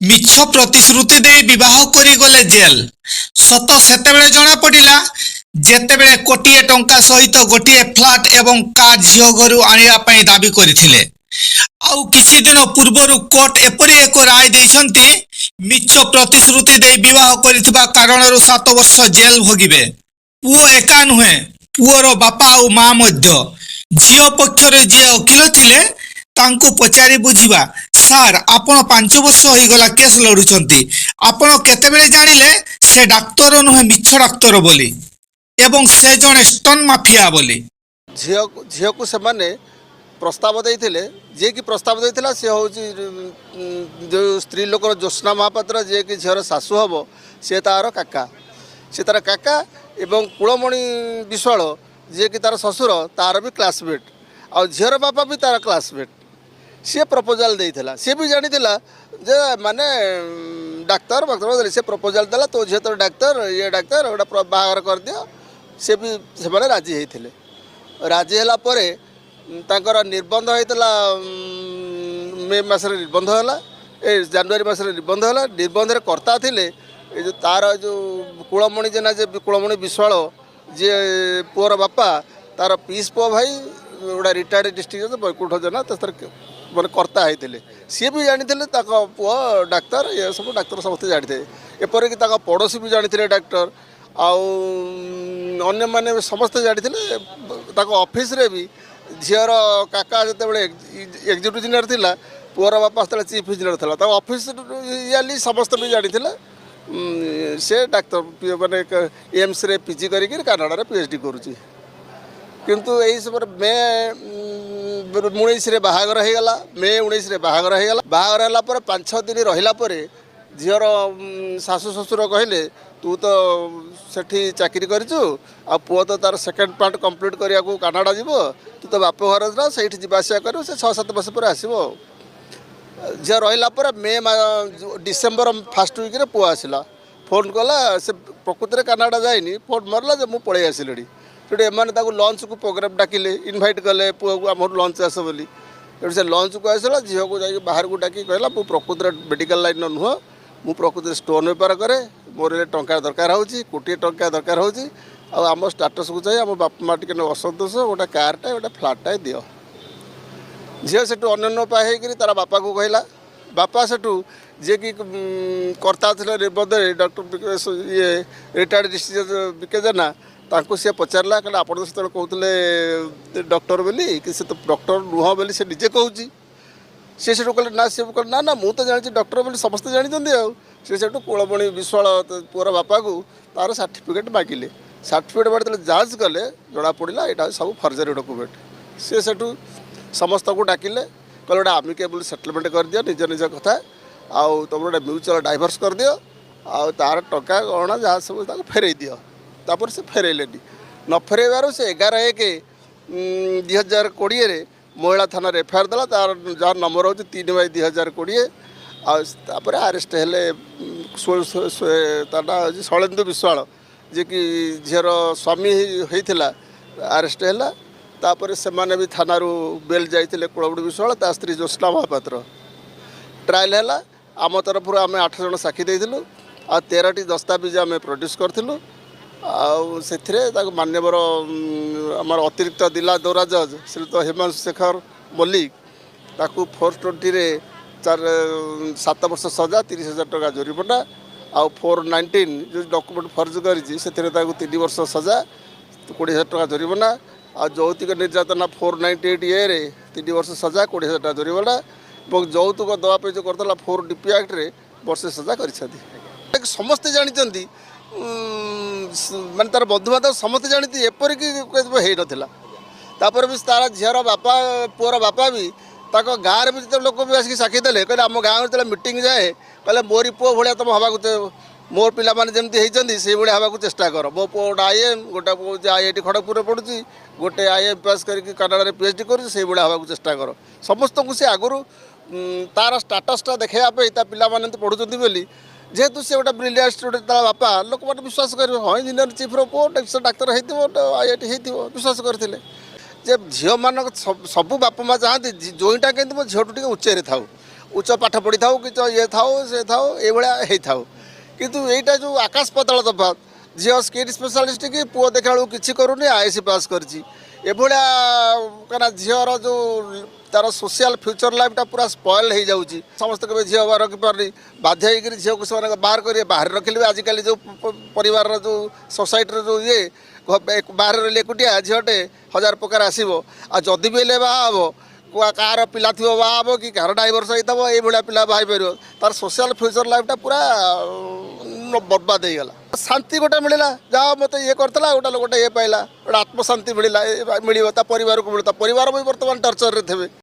ମିଛ ପ୍ରତିଶ୍ରୁତି ଦେଇ ବିବାହ କରି ଗଲେ ଜେଲ୍। ସତ ସେତେବେଳେ ଜଣାପଡ଼ିଲା, ଯେତେବେଳେ କୋଟିଏ ଟଙ୍କା ସହିତ ଗୋଟିଏ ଫ୍ଲାଟ୍ ଏବଂ କାର୍ ଝିଅ ଘରୁ ଆଣିବା ପାଇଁ ଦାବି କରିଥିଲେ। ଆଉ କିଛି ଦିନ ପୂର୍ବରୁ କୋର୍ଟ ଏପରି ଏକ ରାୟ ଦେଇଛନ୍ତି, ମିଛ ପ୍ରତିଶ୍ରୁତି ଦେଇ ବିବାହ କରିଥିବା କାରଣରୁ 7 ବର୍ଷ ଜେଲ୍ ଭୋଗିବେ। ପୁଅ ଏକା ନୁହେଁ, ପୁଅର ବାପା ଆଉ ମା ମଧ୍ୟ। ଝିଅ ପକ୍ଷରେ ଯିଏ ଓକିଲ ଥିଲେ, ତାଙ୍କୁ ପଚାରି ବୁଝିବା। ସାର୍, ଆପଣ 5 ବର୍ଷ ହୋଇଗଲା କେସ୍ ଲଢୁଛନ୍ତି। ଆପଣ କେତେବେଳେ ଜାଣିଲେ ସେ ଡାକ୍ତର ନୁହେଁ, ମିଛ ଡାକ୍ତର ବୋଲି ଏବଂ ସେ ଜଣେ ଷ୍ଟୋନ୍ ମାଫିଆ ବୋଲି? ଝିଅକୁ ସେମାନେ ପ୍ରସ୍ତାବ ଦେଇଥିଲେ। ଯିଏକି ପ୍ରସ୍ତାବ ଦେଇଥିଲା, ସେ ହେଉଛି ଯେଉଁ ସ୍ତ୍ରୀ ଲୋକର ଜ୍ୟୋତ୍ସ୍ନା ମହାପାତ୍ର, ଯିଏକି ଝିଅର ଶାଶୁ ହେବ, ସେ ତାର କାକା। ସେ ତାର କାକା ଏବଂ କୁଳମଣି ବିଶ୍ୱାଳ, ଯିଏକି ତାର ଶ୍ୱଶୁର, ତାର ବି କ୍ଲାସମେଟ୍ ଆଉ ଝିଅର ବାପା ବି ତାର କ୍ଲାସମେଟ୍। ସିଏ ପ୍ରପୋଜାଲ୍ ଦେଇଥିଲା। ସିଏ ବି ଜାଣିଥିଲା ଯେ ମାନେ ଡାକ୍ତର ବାକ୍ତର। ସେ ପ୍ରପୋଜାଲ୍ ଦେଲା, ତୋ ଝିଅ ତ ଡାକ୍ତର, ଇଏ ଡାକ୍ତର, ଗୋଟେ ବାହାଘର କରିଦିଅ। ସେ ବି ସେମାନେ ରାଜି ହେଇଥିଲେ। ରାଜି ହେଲା ପରେ ତାଙ୍କର ନିର୍ବନ୍ଧ ହେଇଥିଲା। ମେ ମାସରେ ନିର୍ବନ୍ଧ ହେଲା, ଏ ଜାନୁଆରୀ ମାସରେ ନିର୍ବନ୍ଧ ହେଲା। ନିର୍ବନ୍ଧରେ କର୍ତ୍ତା ଥିଲେ ଏ ଯେଉଁ ତାର ଯେଉଁ କୁଳମଣି ଜେନା, ଯେ କୁଳମଣି ବିଶ୍ୱାଳ, ଯିଏ ପୁଅର ବାପା, ତାର ପିଇସି ପୁଅ ଭାଇ, ଗୋଟେ ରିଟାୟାର୍ଡ଼ ଡିଷ୍ଟ୍ରିକ୍ଟ ଜଜ୍ ବୈକୁଣ୍ଠ ଜେନା ତାର ମାନେ କର୍ତ୍ତା ହେଇଥିଲେ। ସିଏ ବି ଜାଣିଥିଲେ ତାଙ୍କ ପୁଅ ଡାକ୍ତର, ଏ ସବୁ ଡାକ୍ତର ସମସ୍ତେ ଜାଣିଥିଲେ। ଏପରିକି ତାଙ୍କ ପଡ଼ୋଶୀ ବି ଜାଣିଥିଲେ ଡାକ୍ତର, ଆଉ ଅନ୍ୟମାନେ ବି ସମସ୍ତେ ଜାଣିଥିଲେ। ତାଙ୍କ ଅଫିସରେ ବି ଝିଅର କାକା ଯେତେବେଳେ ଏକ୍ଜିକ୍ୟୁଟିଭ୍ ଇଞ୍ଜିନିୟର ଥିଲା, ପୁଅର ବାପା ସେତେବେଳେ ଚିଫ୍ ଇଞ୍ଜିନିୟର ଥିଲା, ତାଙ୍କ ଅଫିସ ଇୟରଲି ସମସ୍ତେ ବି ଜାଣିଥିଲେ। ସେ ଡାକ୍ତର, ମାନେ ଏମ୍ସରେ ପିଜି କରିକି କାନାଡ଼ାରେ ପିଏଚ୍ ଡି କରୁଛି। କିନ୍ତୁ ଏହି ସମୟରେ ମେ 19ରେ ବାହାଘର ହେଇଗଲା। ମେ 19ରେ ବାହାଘର ହେଇଗଲା। ବାହାଘର ହେଲା ପରେ 5-6 ଦିନ ରହିଲା ପରେ ଝିଅର ଶାଶୁ ଶ୍ୱଶୁର କହିଲେ, ତୁ ତ ସେଠି ଚାକିରି କରିଛୁ ଆଉ ପୁଅ ତ ତାର ସେକେଣ୍ଡ ପାର୍ଟ କମ୍ପ୍ଲିଟ୍ କରିବାକୁ କାନାଡ଼ା ଯିବ, ତୁ ତ ବାପ ଘରେ ଯା, ସେଇଠି ଯିବା ଆସିବା କରିବୁ, ସେ 6-7 ମାସ ପରେ ଆସିବ। ଆଉ ଝିଅ ରହିଲା ପରେ ମେ ଡିସେମ୍ବର ଫାର୍ଷ୍ଟ ୱିକ୍ରେ ପୁଅ ଆସିଲା, ଫୋନ୍ କଲା। ସେ ପ୍ରକୃତରେ କାନାଡ଼ା ଯାଇନି। ଫୋନ୍ ମାରିଲା ଯେ ମୁଁ ପଳେଇ ଆସିଲିଣି। ସେଠୁ ଏମାନେ ତାକୁ ଲଞ୍ଚକୁ ପ୍ରୋଗ୍ରାମ୍ ଡାକିଲେ, ଇନଭାଇଟ୍ କଲେ ପୁଅକୁ, ଆମର ଲଞ୍ଚ ଆସ ବୋଲି। ସେଠୁ ସେ ଲଞ୍ଚକୁ ଆସିଲା। ଝିଅକୁ ଯାଇକି ବାହାରକୁ ଡାକି କହିଲା, ମୁଁ ପ୍ରକୃତରେ ମେଡ଼ିକାଲ ଲାଇନ୍ର ନୁହଁ, ମୁଁ ପ୍ରକୃତରେ ଷ୍ଟୋନ୍ ବେପାର କରେ। ମୋର ହେଲେ ଟଙ୍କା ଦରକାର ହେଉଛି, କୋଟିଏ ଟଙ୍କା ଦରକାର ହେଉଛି। ଆଉ ଆମ ଷ୍ଟାଟସ୍କୁ ଯାଇ ଆମ ବାପା ମା ଟିକେ ଅସନ୍ତୋଷ, ଗୋଟେ କାର୍ଟା, ଗୋଟେ ଫ୍ଲାଟ୍ଟା ଦିଅ। ଝିଅ ସେଠୁ ଅନ୍ୟାନ୍ୟ ଉପାୟ ହେଇକରି ତାର ବାପାକୁ କହିଲା। ବାପା ସେଠୁ ଯିଏକି କର୍ତ୍ତା ଥିଲେ ନିର୍ବନ୍ଧରେ, ଡକ୍ଟର ଇଏ ରିଟାୟାର୍ଡ଼ ଡିଷ୍ଟ୍ରିକ୍ଟ ବିକେ ଜେନା, ତାଙ୍କୁ ସିଏ ପଚାରିଲା। କହିଲେ, ଆପଣ ତ ସେତେବେଳେ କହୁଥିଲେ ଡକ୍ଟର ବୋଲି, କି ସେ ତ ଡକ୍ଟର ନୁହଁ ବୋଲି ସେ ନିଜେ କହୁଛି। ସେ ସେଠୁ କହିଲେ ନା, ସେ କହିଲେ, ନା ନା, ମୁଁ ତ ଜାଣିଛି ଡକ୍ଟର ବୋଲି, ସମସ୍ତେ ଜାଣିଛନ୍ତି। ଆଉ ସେ ସେଠୁ କୁଳମଣି ବିଶ୍ୱାଳ ପୁଅର ବାପାକୁ ତାର ସାର୍ଟିଫିକେଟ୍ ମାଗିଲେ। ସାର୍ଟିଫିକେଟ୍ ଯେତେବେଳେ ଯାଞ୍ଚ କଲେ, ଜଣାପଡ଼ିଲା ଏଇଟା ସବୁ ଫର୍ଜରୀ ଡକୁମେଣ୍ଟ। ସେ ସେଠୁ ସମସ୍ତଙ୍କୁ ଡାକିଲେ, କହିଲେ, ଗୋଟେ ଆମିକେବୁଲ୍ ସେଟଲମେଣ୍ଟ କରିଦିଅ ନିଜ ନିଜ କଥା, ଆଉ ତୁମର ଗୋଟେ ମ୍ୟୁଚୁଆଲ୍ ଡାଇଭର୍ସ କରିଦିଅ, ଆଉ ତାର ଟଙ୍କା ଗହଣା ଯାହା ସବୁ ତାକୁ ଫେରେଇ ଦିଅ। ତାପରେ ସେ ଫେରେଇଲେନି। ନ ଫେରେଇବାରୁ ସେ 11/1/2020ରେ ମହିଳା ଥାନାରେ ଏଫଆଇଆର୍ ଦେଲା। ତାର ଯାହାର ନମ୍ବର ହେଉଛି 3/2020। ଆଉ ତାପରେ ଆରେଷ୍ଟ ହେଲେ। ତା ନାଁ ହେଉଛି ଶୈଳେନ୍ଦୁ ବିଶ୍ୱାଳ, ଯିଏକି ଝିଅର ସ୍ୱାମୀ ହେଇଥିଲା, ଆରେଷ୍ଟ ହେଲା। ତାପରେ ସେମାନେ ବି ଥାନାରୁ ବେଲ୍ ଯାଇଥିଲେ, କୁଳମଣି ବିଶ୍ୱାଳ, ତା ସ୍ତ୍ରୀ ଜ୍ୟୋତ୍ସ୍ନା ମହାପାତ୍ର। ଟ୍ରାଏଲ୍ ହେଲା। ଆମ ତରଫରୁ ଆମେ ଆଠ ଜଣ ସାକ୍ଷୀ ଦେଇଥିଲୁ ଆଉ 13ଟି ଦସ୍ତାବିଜ ଆମେ ପ୍ରଡ୍ୟୁସ୍ କରିଥିଲୁ। ଆଉ ସେଥିରେ ତାକୁ ମାନ୍ୟବର ଆମର ଅତିରିକ୍ତ ଜିଲ୍ଲା ଦୌରା ଜଜ୍ ଶ୍ରୀଯୁକ୍ତ ହିମାଂଶୁ ଶେଖର ମଲ୍ଲିକ ତାକୁ 420ରେ 4 7 ବର୍ଷ ସଜା, 30,000 ଟଙ୍କା ଜୋରିମନା, ଆଉ 419 ଯେଉଁ ଡକୁମେଣ୍ଟ ଫର୍ଜ କରିଛି, ସେଥିରେ ତାକୁ 3 ବର୍ଷ ସଜା, 20,000 ଟଙ୍କା ଜୋରିମନା, ଆଉ ଯୌତୁକ ନିର୍ଯାତନା 498 ଏରେ 3 ବର୍ଷ ସଜା, 20,000 ଟଙ୍କା ଜୋରିମନା ଏବଂ ଯୌତୁକ ଦେବା ପାଇଁ ଯେଉଁ କରିଥିଲା 4 ଡିପି ଆକ୍ଟରେ ବର୍ଷେ ସଜା କରିଛନ୍ତି। ସମସ୍ତେ ଜାଣିଛନ୍ତି, ମାନେ ତାର ବନ୍ଧୁବାନ୍ଧବ ସମସ୍ତେ ଜାଣିନ୍ତି, ଏପରିକି ହେଇନଥିଲା। ତାପରେ ବି ତାର ଝିଅର ବାପା, ପୁଅର ବାପା ବି, ତାଙ୍କ ଗାଁରେ ବି ଯେତେବେଳେ ଲୋକ ବି ଆସିକି ସାକ୍ଷୀ ଦେଲେ, କହିଲେ, ଆମ ଗାଁରେ ଯେତେବେଳେ ମିଟିଂ ଯାଏ, କହିଲେ, ମୋରି ପୁଅ ଭଳିଆ ତୁମ ହେବାକୁ, ମୋର ପିଲାମାନେ ଯେମିତି ହେଇଛନ୍ତି, ସେଇଭଳିଆ ହେବାକୁ ଚେଷ୍ଟା କର। ମୋ ପୁଅ ଗୋଟେ ଆଇଏମ୍, ଗୋଟେ ପୁଅ ହେଉଛି ଆଇଆଇଟି ଖଡ଼ଗପୁରରେ ପଢ଼ୁଛି, ଗୋଟେ ଆଇଏମ୍ ପାସ୍ କରିକି କାନାଡ଼ାରେ ପିଏଚ୍ ଡି କରୁଛି, ସେଇଭଳିଆ ହେବାକୁ ଚେଷ୍ଟା କର। ସମସ୍ତଙ୍କୁ ସେ ଆଗରୁ ତାର ଷ୍ଟାଟସ୍ଟା ଦେଖାଇବା ପାଇଁ, ତା ପିଲାମାନେ ଏମିତି ପଢ଼ୁଛନ୍ତି ବୋଲି, ଯେହେତୁ ସେ ଗୋଟେ ବ୍ରିଲିଆଣ୍ଟ ଷ୍ଟୁଡେଣ୍ଟ, ତା ବାପା, ଲୋକମାନେ ବିଶ୍ୱାସ କରିବେ, ହଁ, ଇଞ୍ଜିନିୟର ଚିଫ୍ର ପୁଅ ଡାକ୍ତର ହେଇଥିବ, ଆଇଆଇଟି ହେଇଥିବ, ବିଶ୍ୱାସ କରିଥିଲେ। ଯେ ଝିଅମାନଙ୍କ ସବୁ ବାପା ମା ଚାହାନ୍ତି ଜୋଇଁଟା କେମିତି ମୋ ଝିଅଠୁ ଟିକେ ଉଚ୍ଚରେ ଥାଉ। ଉଚ୍ଚ ପାଠ ପଢ଼ିଥାଉ କି ଇଏ ଥାଉ ସେ ଥାଉ, ଏଇଭଳିଆ ହେଇଥାଉ। କିନ୍ତୁ ଏଇଟା ଯେଉଁ ଆକାଶ ପାତାଳ ତଫାତ, ଝିଅ ସ୍କିନ୍ ସ୍ପେଶାଲିଷ୍ଟ କି ପୁଅ ଦେଖିଲା ବେଳକୁ କିଛି କରୁନି, ଆଇଏସି ପାସ୍ କରିଛି, ଏଭଳିଆ। କାହିଁକିନା ଝିଅର ଯେଉଁ ତାର ସୋସିଆଲ ଫ୍ୟୁଚର ଲାଇଫଟା ପୁରା ସ୍ପଏଲ୍ ହେଇଯାଉଛି। ସମସ୍ତେ କେବେ ଝିଅ ରଖିପାରୁନି, ବାଧ୍ୟ ହେଇକିରି ଝିଅକୁ ସେମାନେ ବାହାର କରିବେ। ବାହାରେ ରଖିଲେ ବି ଆଜିକାଲି ଯେଉଁ ପରିବାରର ଯେଉଁ ସୋସାଇଟିର ଯେଉଁ ଇଏ, ବାହାରେ ରହିଲେ ଏକୁଟିଆ ଝିଅଟେ ହଜାର ପ୍ରକାର ଆସିବ। ଆଉ ଯଦି ବି ହେଲେ ବାହା ହେବ, କାହାର ପିଲା ଥିବ ବାହା ହେବ କି କାହାର ଡାଇଭର୍ସ ହେଇଥିବ, ଏଇଭଳିଆ ପିଲା ବାହା ହେଇପାରିବ। ତାର ସୋସିଆଲ ଫ୍ୟୁଚର ଲାଇଫଟା ପୁରା ବର୍ବାଦ ହେଇଗଲା। ଶାନ୍ତି ଗୋଟେ ମିଳିଲା, ଯାହା ମୋତେ ଇଏ କରିଥିଲା ଗୋଟେ ଲୋକଟେ ଇଏ ପାଇଲା, ଗୋଟେ ଆତ୍ମଶାନ୍ତି ମିଳିଲା, ମିଳିବ ତା ପରିବାରକୁ ମିଳିବ। ତା ପରିବାର ବି ବର୍ତ୍ତମାନ ଟର୍ଚରରେ ଥିବେ।